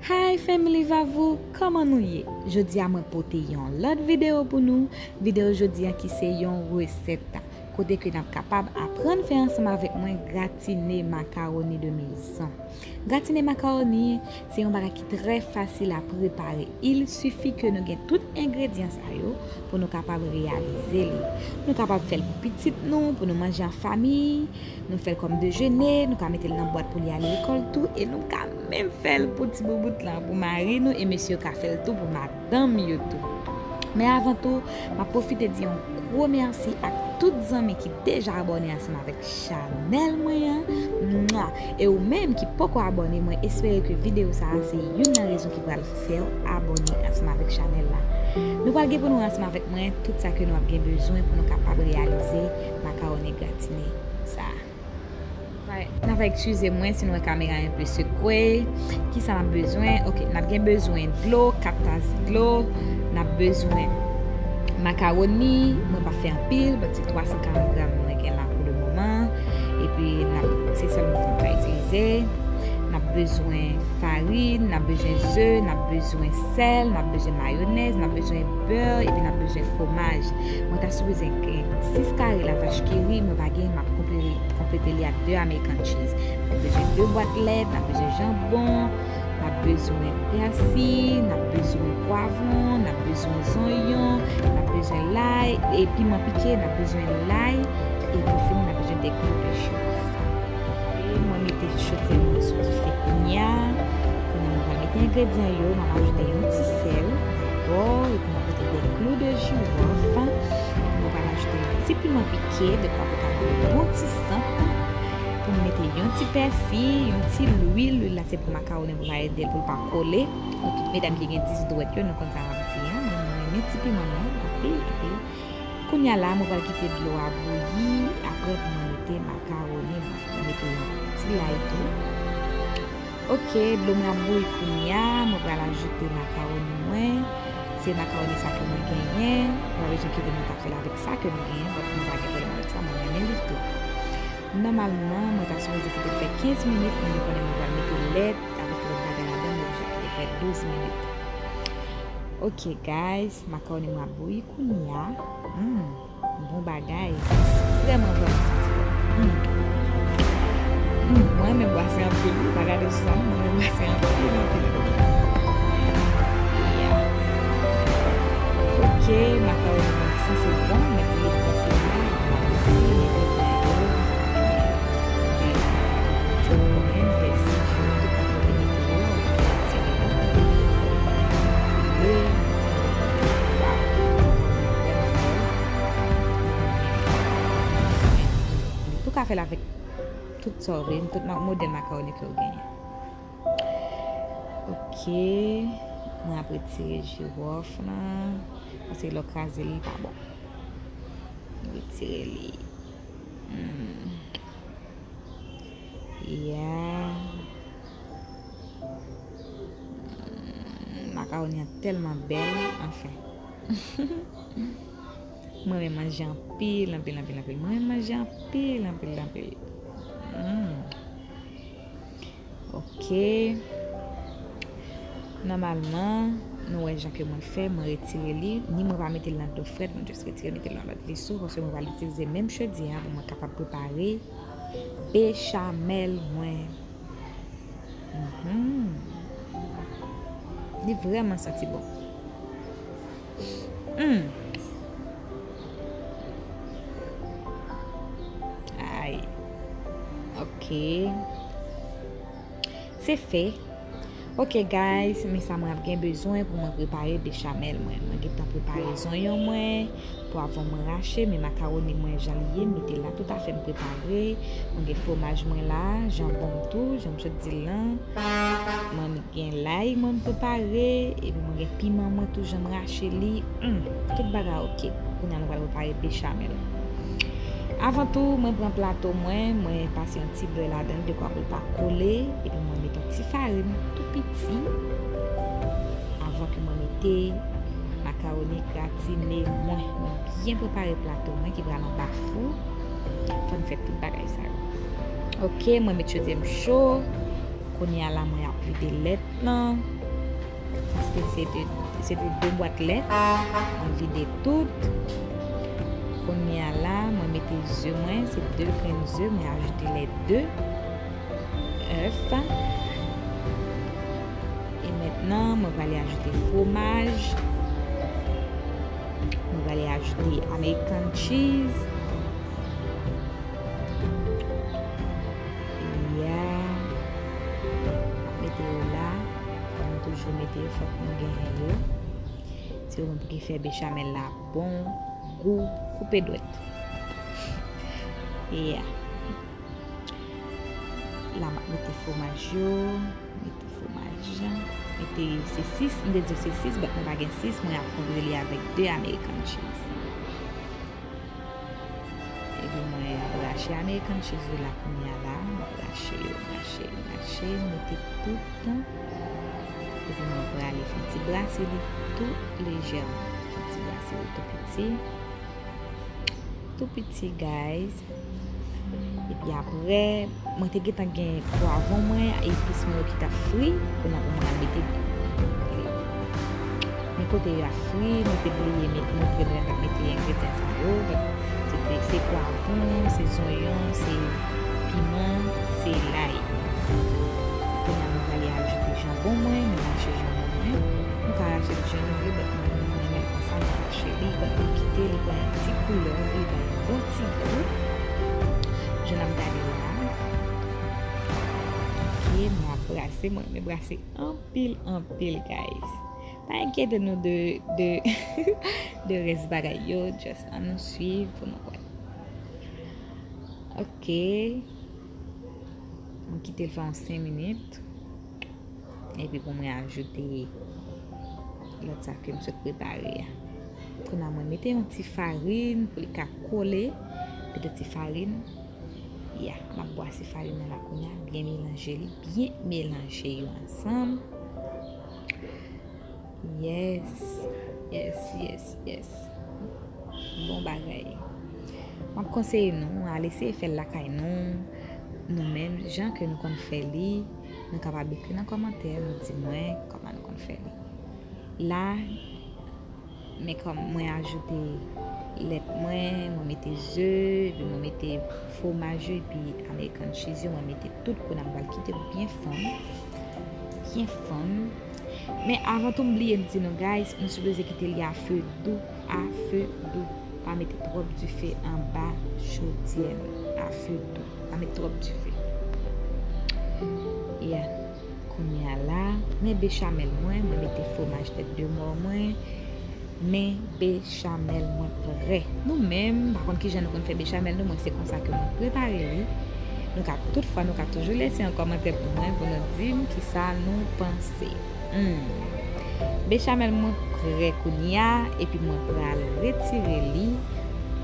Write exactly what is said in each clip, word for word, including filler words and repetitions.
Hi Family Vavou, kòman nou ye? Jodi a mwen pote yon lòt videyo pou nou. Videyo jodi a ki se yon resèt, kote ke n ap kapab aprann fè ansanm avèk mwen gratine makawoni de mezon. Gratine makawoni se yon bagay ki trè fasil a prepare. Il sifi ke nou gen tout engredyan sa yo pou nou kapab reyalize li. Nou kapab fè l pou pitit nou, pou nou manje an fanmi, nou fè l kòm dejene, nou ka mete l nan bwat pou li ale lekòl tou, e nou ka menm fè l pou ti boubout lan, pou mari nou, e mesye yo ka fè l tou pou madanm yo tou. Men avan tou, m ap pwofite di yon gwo mèsi ak tout zanmi ki deja abòne ansanm avèk chanèl mwen an. Mwa! E ou menm ki poko abòne, mwen espere ke videyo sa a se youn nan rezon ki pral fè w abòne ansanm avèk chanèl la. Nou pral gen pou nou ansanm avèk mwen tout sa ke nou ap gen bezwen pou nou kapab reyalize makawoni gratine sa a. N ap eskize mwen si nou wè kamera enpe sekwe. Kisa n ap bezwen? Ok, n ap gen bezwen dlo, kat tas dlo. N ap bezwen makawoni. Mwen pa fè anpil, but se twa san karant gram mwen gen la pou le moman. Epi n ap, se sèl mwen konn ka itilize. N ap bezwen farin, n ap bezwen ze, n ap bezwen sèl, n ap bezwen mayonèz, n ap bezwen bè, epi n ap bezwen fwomaj. Mwen ta sipoze gen sis kare lavach kiri, mwen pa gen, m ap konplete, konplete li ak de American cheese. N ap bezwen de bwat lèt, n ap bezwen janbon, n ap bezwen pèsi, n ap bezwen pwavwon, n ap bezwen zonyon, n ap bezwen lay, e piman pike, n ap bezwen lay, e pou fini, n ap bezwen de klou de jiwòf. E mwen mete chodyè mwen sou dife kounye a. Kounye a, mwen pral mete engredyan yo, m ap ajoute yon ti sèl dabò, epi m ap mete de klou de jiwòf, epi mwen pral ajoute yon ti piman pike, dekwa pou ta bay yon bon ti sant, pou m mete yon ti pèsi, yon ti lwil, lwil la se pou makawoni pou l pa ede l, pou l pa kole. Nou tout medam ki gen dis dwèt yo, nou konn sa m ap di an. Mwen, mwen renmen ti piman mwen anpil, anpil. Kounye a la, mwen pral kite dlo a bouyi, apre pou mwen mete makawoni mwen. Mwen mete yon ti lay tou. Ok, dlo mwen ap bouyi kounye a, mwen pral ajoute makawoni mwen. Se makawoni sa ke mwen genyen. Mwen pa bezwen kite mwen ta fè l avèk sa ke mwen genyen, but mwen pa gen pwoblèm avèk sa, mwen renmen li tou. Nòmalman, mwen ta sipoze kite l fè kenz minit, men nou konnen mwen pral mete lèt avèk lòt bagay ladan, mwen oblije kite l fè douz minit. Ok, guys, makawoni mwen ap bouyi kounye a. Hmm, bon bagay. Vrèman, vrèman santi bon. Hmm. Hmm, mwen renmen bwase anpil, wi. Pa gade sou sa, non, mwen renmen bwase anpil, anpil, anpil. Yeah. Ok, makawoni mwen sanse bon, mwen di li bon pou mwen, mwen di li bon pou mwen. Ou ka fè l avèk tout sa w vle, tout ma-, modèl makawoni ke w genyen. Ok, mwen ap retire jiwòf lan, paske lè w kraze l, li pa bon. Mwen retire li. Hmm. Yeah. Mm, makawoni an tèlman bèl, anfen. Mwen renmen manje anpil, anpil, anpil, anpil. Mwen renmen manje anpil, anpil, anpil. Mm. Ok. Nòmalman, nou wè jan ke mwen fè, mwen retire li. Ni mwen pa mete l nan dlo frèt, mwen just retire, mete l nan lòt veso, paske mwen pral itilize menm chodyè a pou mwen kapab prepare bechamèl mwen. Mhm. Li vrèman santi bon. Hmm. Ay. Ok. Se fè. Ok, guys, men sa mwen ap gen bezwen pou mwen prepare bechamèl mwen. Mwen gentan prepare zonyon mwen, pwavwon mwen rache, men makawoni mwen jan li ye, m mete la toutafè m prepare. Mwen gen fwomaj mwen la, janbon m tou, jan m sot di l lan. Mwen gen lay mwen m prepare, epi mwen gen piman mwen tou jan m rache li. Hmm, tout bagay ok. Kounye a mwen pral prepare bechamèl. Avan tou, mwen pran plato mwen, mwen pase yon ti bè ladan l, dekwa pou l pa kole, epi mwen mete yon ti farin tou piti avan ke mwen mete makawoni gratine mwen. Mwen byen prepare plato mwen ki pral anba fou. Fò n fè tout bagay sa yo. Ok, mwen met chodyè m cho. Kounye a la, mwen ap vide lèt lan. Kantite se te, se te de bwat lèt. Mwen vide tout. Kounye a la, mwen mete ze mwen, se de grenn ze, mwen ajoute les deux œufs. E mentnan, mwen prale ajoute fwomaj. Mwen prale ajoute American cheese. Ya. Mete yo la. Fò nou toujou mete yo, fòk nou genyen yo. Se yo menm ki fè bechamel la bon gou koupe dwèt. Ya. La, m ap mete fwomaj yo. Mete fwomaj. Mete, se sis, m te di se sis, but mwen pa gen sis, mwen ap konpoze li avèk de American cheese. Epi mwen ap rache American cheese yo la kounye a la. M ap rache yo, rache yo, rache, mete tout. Epi mwen prale fè yon ti brase li tou lejèman. Fè yon ti brase li tou piti. Tou piti, guys. Epi apre, mwen te gentan gen pwavwon mwen, epis mwen yo ki t ap fri, kounye a pou mwen al mete. Men kote yo ap fri, mwen te bliye met, montre nou lè m t ap mete engredyan sa yo. Se te, se pwavwon, se zonyon, se piman, se lay. Kounye a, mwen prale ajoute janbon mwen, mwen rache janbon mwen. Nou ka rache l jan nou vle, but mwen, mwen renmen l konsa, mwen rache li, but mwen kite li pran yon ti koulè, li bay yon bon ti gou. Jan n ap gade la. Ok, mwen ap brase, mwen renmen brase anpil, anpil, guys. Pa enkyete nou de, de, de rès bagay yo, just ann nou swiv pou nou wè. Ok. Mwen kite l fè yon senk minit. Epi pou mwen ajoute lòt sa ke m sot prepare a. Kounye a mwen mete yon ti farin pou li ka kole. Mete ti farin. Ya, m ap bwase farin nan la kounye a. Byen melanje li. Byen melanje yo ansanm. Yes. Yes, yes, yes. Bon bagay. M ap konseye nou, al eseye fè l lakay nou, nou menm, jan ke nou konn fè li. Nou kapab ekri nan kòmantè, nou di mwen kòman nou konn fè li. La, men kòm mwen ajoute lèt mwen, mwen mete ze, epi mwen mete fwomaj yo, epi American cheese yo, mwen mete tout, kounye a m pral kite l byen fonn. Byen fonn. Men avan tou, m bliye m di nou, guys, nou sipoze kite li a fe dou, a fe dou. Pa mete twòp dife anba chodyè nou, a fe dou. Pa met twòp dife. Yeah. Kounye a la, men bechamel mwen, mwen mete fwomaj tèt de mò mwen, men bechamel mwen prè. Nou menm, m pa konn kijan nou konn fè bechamel nou, mwen se konsa ke mwen prepare li. Nou ka, toutfwa, nou ka toujou lese yon kòmantè pou mwen, pou nou di m kisa nou panse. Hmm. Bechamel mwen prè kounye a, epi mwen pral retire li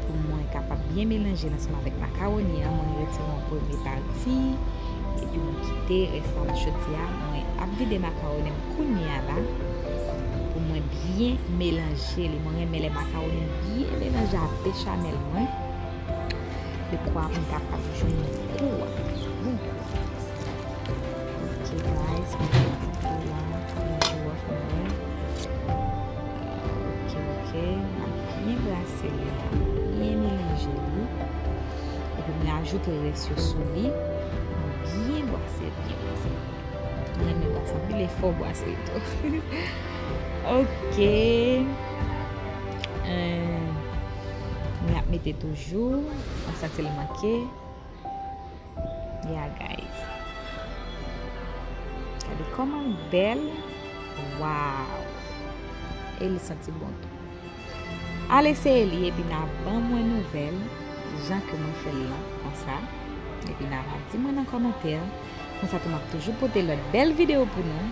pou mwen kapab byen melanje l ansanm avèk makawoni an. Mwen retire yon premye pati, epi mwen kite rès la nan chodyè a. Mwen ap vide makawoni m kounye a la, pou mwen byen melanje li. Mwen renmen lè makawoni m byen melanje ak bechamel mwen. Dekwa pou m kapab jwenn gou a. Bon gou a. Ok, guys, mwen mete tou la, mwen jwe wòf mwen. Ok, ok, m ap byen brase li, byen melanje li. Epi mwen ajoute rès yo sou li. Mwen byen brase, byen brase. Mwen renmen brase anpil, e fò brase tou. Ok. Euh, mwen ap mete toujou. Mwen santi l manke. Yeah, guys. Gade kòman l bèl. Wow. E li santi bon tou. Al eseye li epi n a ban mwen nouvèl jan ke mwen fè l lan konsa. Epi n a va di mwen nan kòmantè. Konsa tou m ap toujou pote lòt bèl videyo pou nou.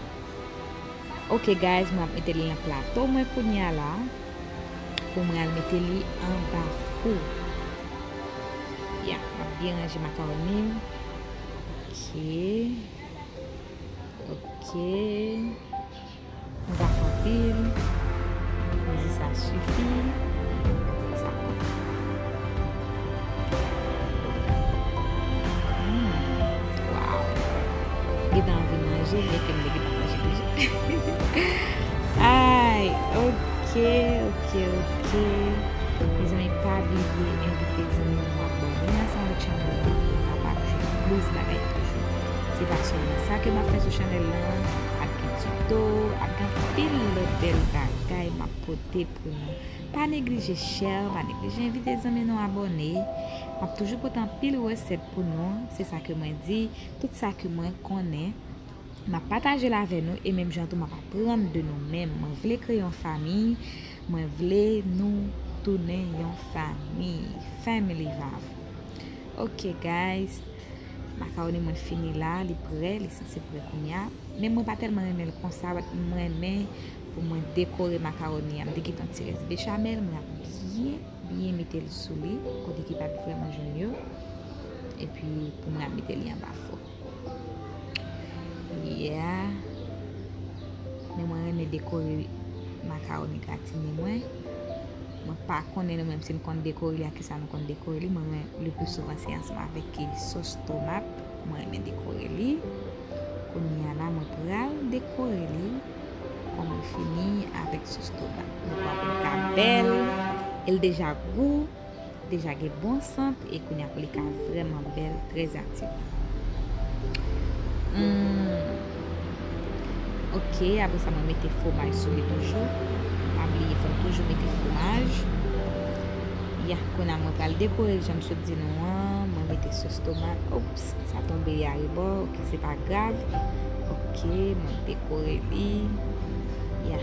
Ok, guys, mwen ap mete li nan plato mwen kounye a la. Pou mwen al mete li anba fou. Ya, m ap byen ranje makawoni m. Ok. Ok. M pa fè anpil. Mezi sa sifi. Sa bon. Hmm. Wow. M gentan anvi Ok, ok, ok. Mezanmi, pa bliye envite zanmi nou abòne ansanm avèk chanèl la pou nou kapab jwenn plis bagay toujou. Se pa sèlman sa ke m ap fè sou chanèl la, ap gen tito, ap gen anpil lòt bèl bagay m ap pote pou nou. Pa neglije share, pa neglije envite zanmi nou abòne. M ap toujou pote anpil resèt pou nou, se sa ke mwen di, tout sa ke mwen konnen. M ap pataje l avè nou e menm jan tou m ap aprann de nou menm. Mwen vle kreye yon fanmi, mwen vle nou tounen yon fanmi. Family Vavo. Ok guys, makawoni mwen fini la, li prè, li sanse prè kounye a. Men mwen pa tèlman renmen l konsa, but mwen renmen pou mwen dekore makawoni a. M te kite yon ti rès bechamel, mwen ap byen, byen mete l sou li, kote ki pa t vrèman jwenn yo. Epi pou mwen ap mete li anba fou. Yeah. Men mwen renmen dekore makawoni gratine mwen. Mwen pa konnen nou menm si n konn dekore li ak kisa nou konn dekore li. Mwen, mwen, le pli souvan se ansanm avèk sòs tomat. Mwen renmen dekore li. Kounye a la, mwen pral dekore li. Kon mwen fini avèk sòs tomat. Mwen kwè pou l ka bèl. E l deja gou. Deja gen bon sant e kounye a pou li ka vrèman bèl, trè atiran. Hmm. Ok, apre sa mwen mete fwomaj sou li toujou. Pa bliye fò n toujou mete fwomaj. Ya, kounye a mwen pral dekore l jan m sot di nou an, mwen mete sòs tomat. Ops, sa tonbe a rebò, ok, se pa grav. Ok, mwen dekore li. Ya.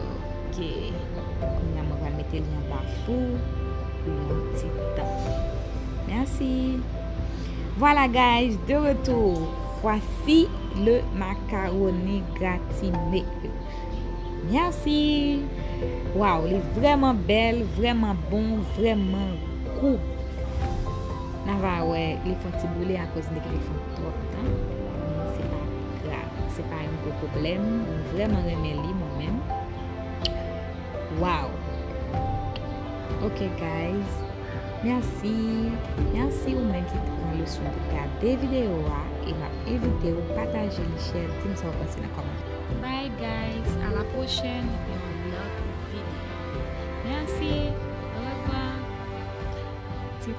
Ok. Kounye a mwen pral mete li anba fou pou yon ti tan. Mèsi. Voilà guys, de retour. Voici le macaroni gratiné. Mèsi. Waw, li vrèman bèl, vrèman bon, vrèman gou. N a va wè li fè yon ti boule akoz m te kite l fè twòp tan. Men se pa grav, se pa yon gwo pwoblèm. Mwen vrèman renmen li mwen menm. Waw. Ok guys. Mèsi. Mèsi ou menm ki pran le swen pou gade videyo a e m ap envite w pataje li, share, di m sa w panse nan kòmantè. Bye guys, à la prochaine, yon lòt videyo. Mèsi. Orevwa. Ti